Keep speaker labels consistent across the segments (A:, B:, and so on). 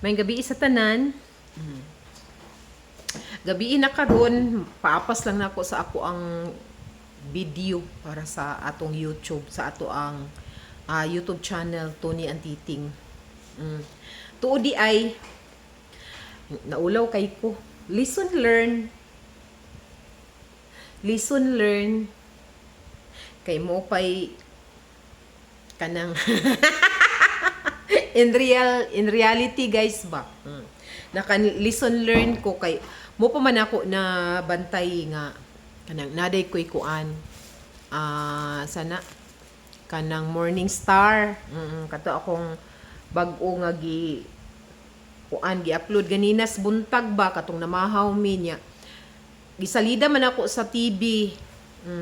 A: Maayong gabii sa tanan. Gabii na karon, paapas lang nako sa ako ang video para sa atong YouTube, sa ato ang YouTube channel Tony Antiting. Tuod diay naulaw kay ko. Lesson learn. Lesson learn. Kay mo pay kanang in reality, guys, ba. Naka lesson learn ko kay mo pa man ako na bantay nga kanang naday ko'y kuan, sana kanang morning star, kato akong bag-o nga gi kuan, gi-upload ganina sa buntag ba, katong namahaw mi niya. Gisalida man ako sa TV,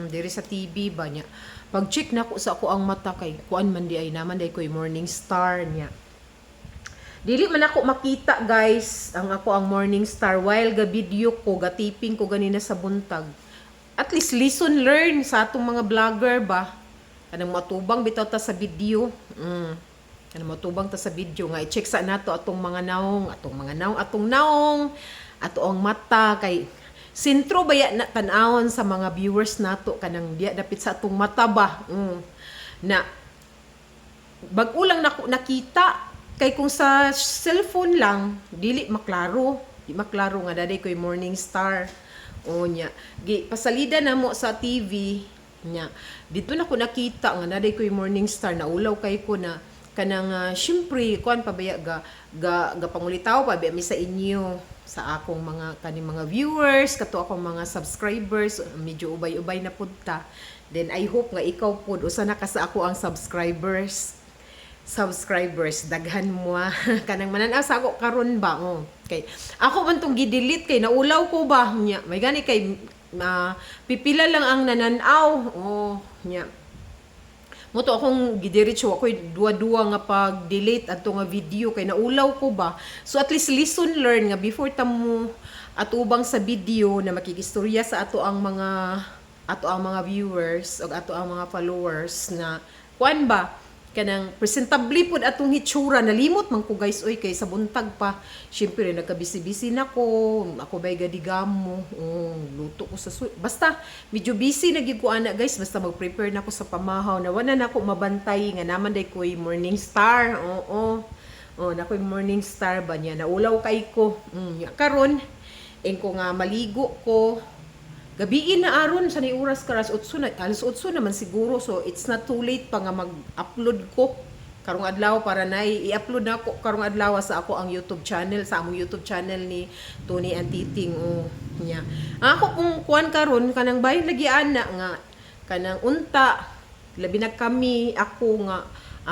A: diri sa TV ba niya. Pag check nako sa ako ang mata kay kuan man di ay naman day ko'y morning star niya. Dili man ako makita, guys, ang ako ang morning star while ga video ko, ga taping ko ganina sa buntag. At least lesson learn sa atong mga vlogger ba. Kanang matubang bitaw ta sa video. Kanang matubang ta sa video nga i-check sa nato atong mga naong, atong mga naong, atong naong, ato ang mata kay sentro baya na tan-awon sa mga viewers nato, kanang diya dapit sa atong mata ba. Na bag-o lang nako nakita kay kung sa cellphone lang dili maklaro, di maklaro nga daday ko'y morning star. O nya gi pasalida na mo sa TV nya, dito na ko nakita nga naday ko'y morning star. Naulaw kay ko na kanang syempre kuan pa baya, ga ga, ga pangulitaw pa baya mi sa inyo, sa akong mga kaning mga viewers, kato akong mga subscribers. Medyo ubay-ubay na pud ta. Then I hope nga ikaw pud usa na ka sa ako ang subscribers, daghan mo ah. Kanang manan-aw sa ako karon ba. Oh, kay ako man tong gi-delete kay naulaw ko ba nya. May gani kay pipila lang ang nananaw. Oh, nya mo to akong gidiretso ako'y duwa-duwa nga pag-delete adto nga video kay naulaw ko ba. So at least lesson learn nga before ta mo atubang sa video na makigistorya sa ato ang mga viewers o ato ang mga followers na kuan ba, kanang presentably pud atong hitsura. Nalimot man ko, guys, oy, kay sa buntag pa syempre nagka-busy-busy na ko. Ako bay gadigamo, oh, luto ko sa basta medyo busy na gyud ko ana, guys. Basta mag-prepare na ko sa pamahaw na wala na ako mabantay nga naman day ko'y morning star. Oo, oh, na ko'y morning star ba niya. Naulaw kay ko. Karon ing ko nga maligo ko. Gabiin na aron sa ni oras karas 8 na, alas 8 naman siguro, so it's not too late pa nga mag-upload ko karong adlaw para na i-upload na ako karong adlaw sa ako ang YouTube channel, sa among YouTube channel ni Tony Antiting. O nya ang ako kung kuan karon kanang bahin lagi ana nga kanang unta labi na kami ako nga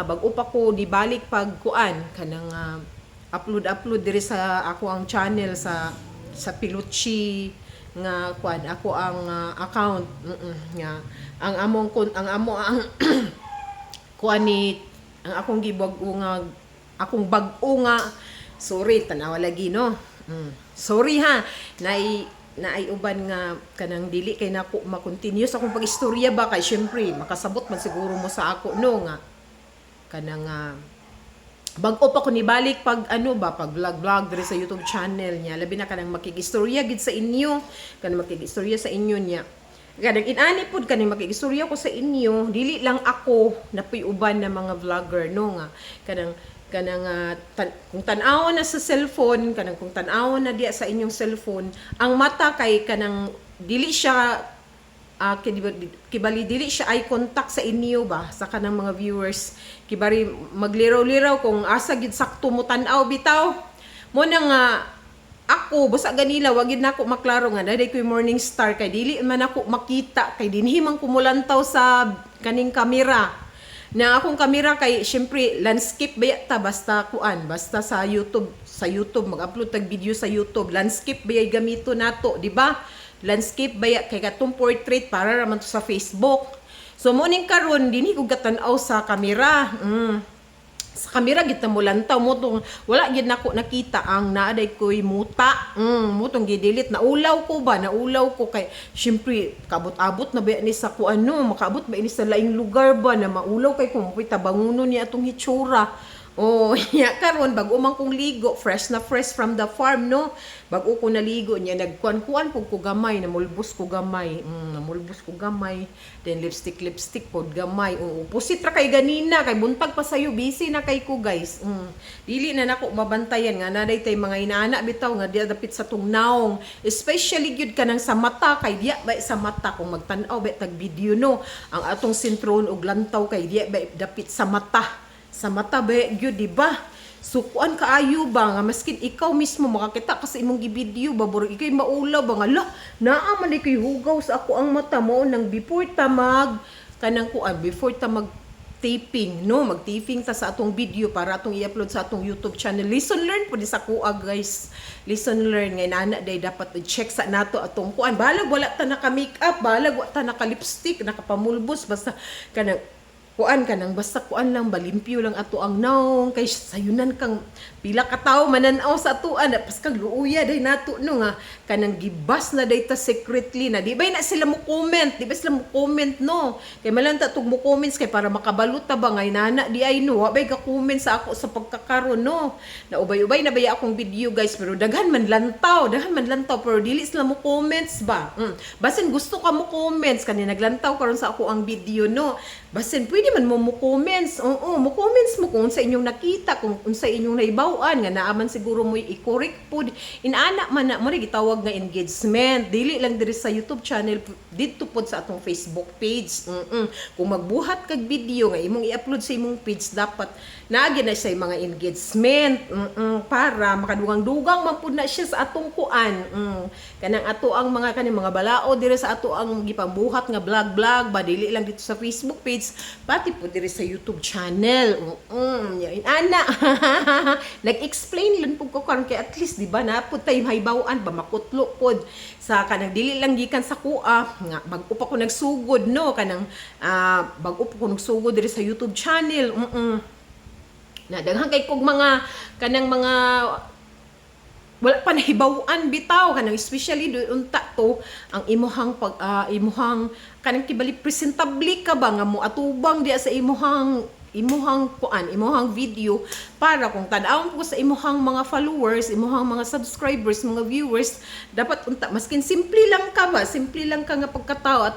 A: bag-o pa ko di balik pag kuan kanang upload upload diri sa ako ang channel sa Piluchi nga kuan, ako ang account, nga ang among kun ang amo ang kuan ni ang akong gibag-o nga akong bag-o nga, sorry, tanawa lagi no. Sorry ha, naay naay uban nga kanang dili kay nako ma-continue sa akong pag-istorya ba kay syempre makasabot man siguro mo sa ako no nga kanang bag-o pa ko nibalik pag ano ba, pag vlog vlog diri sa YouTube channel niya. Labi na kanang makigistorya gid sa inyo, kanang makigistorya sa inyo niya. Kanang inani pud kaning makigistorya ko sa inyo, dili lang ako, napuy uban na mga vlogger no nga kanang kanang kung tan-awon na sa cellphone, kanang kung tan-awon na diya sa inyong cellphone, ang mata kay kanang dili siya kibali dili siya eye contact sa inyo ba, sa kanang mga viewers. Kibali magliraw-liraw kung asa gid sakto mo tan-aw bitaw. Mo na nga ako basta ganila wa gid nako maklaro nga daday ko'y morning star kay dili man ako makita kay dinhi man kumulantaw sa kaning kamera na akong kamera kay syempre landscape ba ta. Basta kuan, basta sa YouTube mag-upload tag video sa YouTube, landscape ba gamito nato, di ba? Landscape ba kay katong portrait para raman to sa Facebook. So mo ning karon dinhi ko gatan-aw sa kamera. Sa kamera gid na mulantaw mo tong wala gid nako nakita ang naaday ko'y muta. Mo tong gi-delete. Naulaw ko ba, naulaw ko kay syempre kabot-abot na ba ni sa kuan no, makaabot ba ni sa laing lugar ba na maulaw kay kung mo'y tabangunon niya atong hitsura. Oh, ya karon bag-o man kong ligo, fresh na fresh from the farm, no. Bag-o ko naligo niya, nagkuan-kuan pud ko gamay, namulbos ko gamay. Namulbos ko gamay. Then lipstick lipstick pod gamay. Oo, pusit ra kay ganina kay buntag pa sayo, busy na kay ko, guys. Dili na nako mabantayan nga naday tay mga inaana bitaw nga diya dapit sa tong naong. Especially gyud kanang sa mata kay diya ba sa mata kung magtan-aw ba tag video, no. Ang atong sentron og lantaw kay diya ba dapit sa mata. Sa mata ba gyud, di ba? So kuan kaayo ba nga maskin ikaw mismo makakita ka sa imong gibidyo ba, burog ikay maulaw ba nga, "La, naa man kay hugaw sa ako ang mata." Mo nang before ta mag kanang kuan, before ta mag taping, no, mag-taping ta sa atong video para atong i-upload sa atong YouTube channel. Lesson learned po di sa kuha, guys. Lesson learned ngay nana day dapat i-check sa nato atong kuan. Balag wala ta naka makeup, balag wa ta naka lipstick, nakapamulbos, basta kanang kuan, kanang basta kuan lang, balimpyo lang ato ang naong kay sayunan kang pila ka tawo mananaw sa atuan na paskag luuya day nato, no, nga kanang gibas na day ta secretly na di ba na sila mo comment, di ba sila mo comment, no, kay malanta tug mo comments kay para makabalo ta ba ngay nana di ay, no, wa bay ka comment sa ako sa pagkakaron, no. Na ubay-ubay na baya akong video, guys, pero daghan man lantaw, daghan man lantaw, pero dili sila mo comments ba. Basin gusto ka mo comments kani naglantaw karon sa ako ang video, no, basin pwede man mo mo comments. Oo, mo comments mo kung unsa inyong nakita, kung unsa inyong naibaw-an nga naa man siguro mo i-correct pod. Inaana man na mo gitawag nga engagement, dili lang diri sa YouTube channel, didto pod sa atong Facebook page. Kung magbuhat kag video nga imong i-upload sa imong page, dapat naagi na siya mga engagement, para makadugang-dugang man pud na siya sa atong kuan. Kanang ato ang mga kaning mga balao diri sa ato ang gipambuhat nga vlog vlog ba, dili lang dito sa Facebook page, pati po diri sa YouTube channel. Yan ana, nag-explain lang pud ko karon kay at least, di ba, na pud tay mahibaw-an ba, makutlo pod sa kanang dili lang gikan sa kuha nga bag-o pa ko nagsugod, no, kanang bag-o pa ko nagsugod diri sa YouTube channel. Na daghan kay kog mga kanang mga wala pa nahibaw-an bitaw, kanang especially do unta to ang imuhang pag imuhang kanang kibali presentable ka ba nga mo atubang diya sa imuhang imuhang kuan, imuhang video, para kung tan-awon ko sa imuhang mga followers, imuhang mga subscribers, mga viewers, dapat unta maskin simple lang ka ba, simple lang ka nga pagkatao, at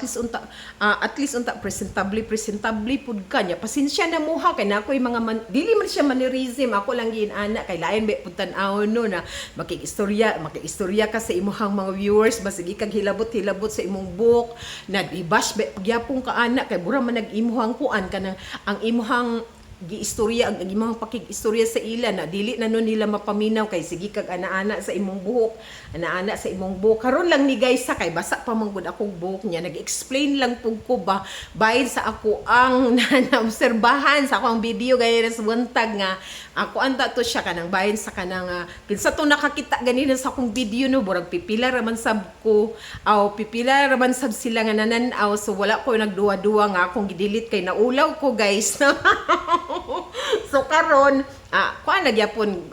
A: least unta presentable presentable pud ka niya. Pasensya na mo ha kay na ako'y mga man, dili man siya mannerism, ako lang giin ana kay lain ba pud tan-awon, no, na makikistorya makikistorya ka sa imuhang mga viewers ba, sige kag hilabot hilabot sa imong book na i-bash ba pagyapon ka ana kay mura man nag imuhang kuan, kanang ang imuhang giistorya, ang imong pakig-istorya sa ila na dili na nun nila mapaminaw kay sige kag ana-ana sa imong buhok, ana-ana sa imong buhok. Karon lang ni, guys, sa kay basa pa man gud akong buhok niya, nag-explain lang pug ko ba bahin sa ako ang naobserbahan sa ako ang video gaya sa buntag nga ako anda to siya kanang bahin sa kanang kinsa to nakakita ganina sa akong video, no, burag pipila ra man sab ko aw pipila ra man sab sila nga nanan-aw. So wala ko nagduwa-duwa nga akong gidelete kay naulaw ko, guys. So karon kuan nagyapon,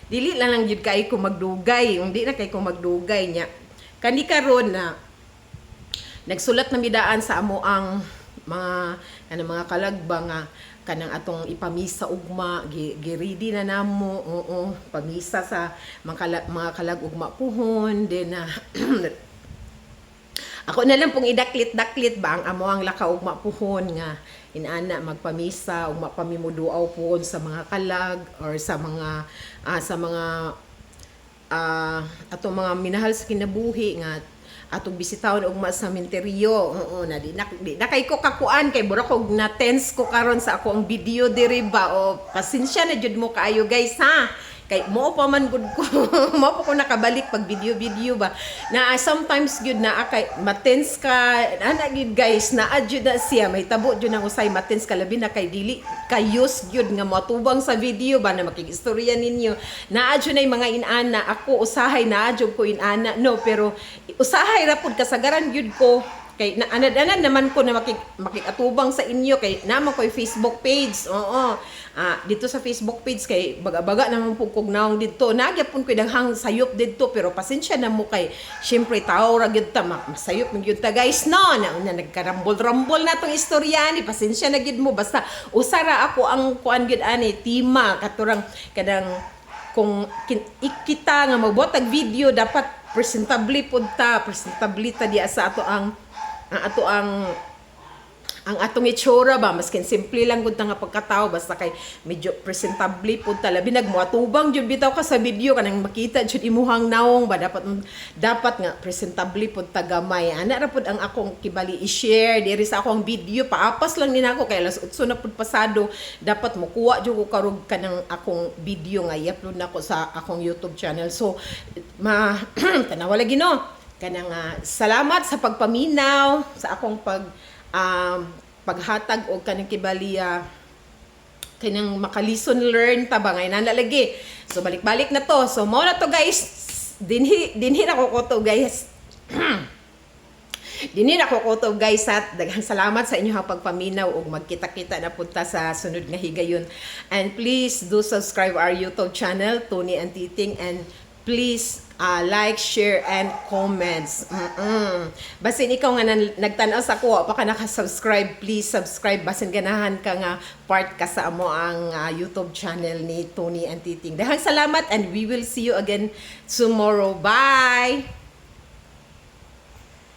A: dili lang lang gyud kay ko magdugay, hindi na kay ko magdugay nya. Kani karon na nagsulat na midaan sa amo ang mga kanang mga kalagba nga kanang atong ipamisa ugma, gi-ready na namo. Oo, pamisa sa mga kalag ugma puhon then na ako na lang pong idaklit-daklit ba ang amo ang lakaw ugma puhon nga inana magpamisa ugma pamimuduaw puhon sa mga kalag or sa mga atong mga minahal sa kinabuhi nga atong bisitahon ugma sa sementeryo. Oo na di na kay ko kakuan kay mura kog na tense ko karon sa ako ang video diri ba. O pasensya na jud mo kaayo, guys, ha, kay mo pa man gud ko, mo pa ko nakabalik pag video video ba na sometimes gyud na kay matense ka ana gyud, guys, naa jud na siya may tabo jud ang usay matense ka, labi na kay dili kayos gyud nga moatubang sa video ba na makig-istorya ninyo. Naa jud nay mga inana. Ako usahay naa jud ko inana, no, pero usahay ra pud kasagaran gyud ko. Kay na anad-anad naman ko na makikatubang sa inyo kay naman ko'y Facebook page. Oo. Dito sa Facebook page kay baga-baga naman pud kog naong didto. Nagyapon ko'y daghang sayop didto, pero pasensya na mo kay syempre tao ra gyud ta, masayop man gyud ta, guys, no. Na nagkarambol-rambol na tong istorya ni, pasensya na gyud mo. Basta usara ako ang kuan gyud ani tema katurang kanang kung ikita nga magbotag video, dapat presentable pud ta, presentable ta diya sa ato ang ato ang atong itsura ba, maskin simple lang gud ta nga pagkatao, basta kay medyo presentable pud ta, labi nagmoatubang jud bitaw ka sa video, kanang makita jud imuhang naong ba. Dapat nga presentable pud ta gamay. Ana ra pud ang akong kibali i-share diri sa akong video. Paapas lang ni nako kay alas 8 na pud pasado. Dapat mokuha jud ko karog kanang akong video nga i-upload nako sa akong YouTube channel. So ma tanawa lagi, no, kanang salamat sa pagpaminaw sa akong paghatag og kanang kibali kanang maka-lesson learn ta ba ngay nana lagi. So balik-balik na to. So mao na to, guys. Dinhi na ko to, guys. Dinhi na ko to, guys, at daghang salamat sa inyong pagpaminaw ug magkita-kita na pud ta sa sunod nga higayon. And please do subscribe our YouTube channel, Tony and Titing, and please like, share, and comments. Basin ikaw nga nagtan-aw sa ako, pa ka naka-subscribe, please subscribe. Basin ganahan ka nga part ka sa amo ang YouTube channel ni Tony and Titing. Daghang salamat and we will see you again tomorrow. Bye!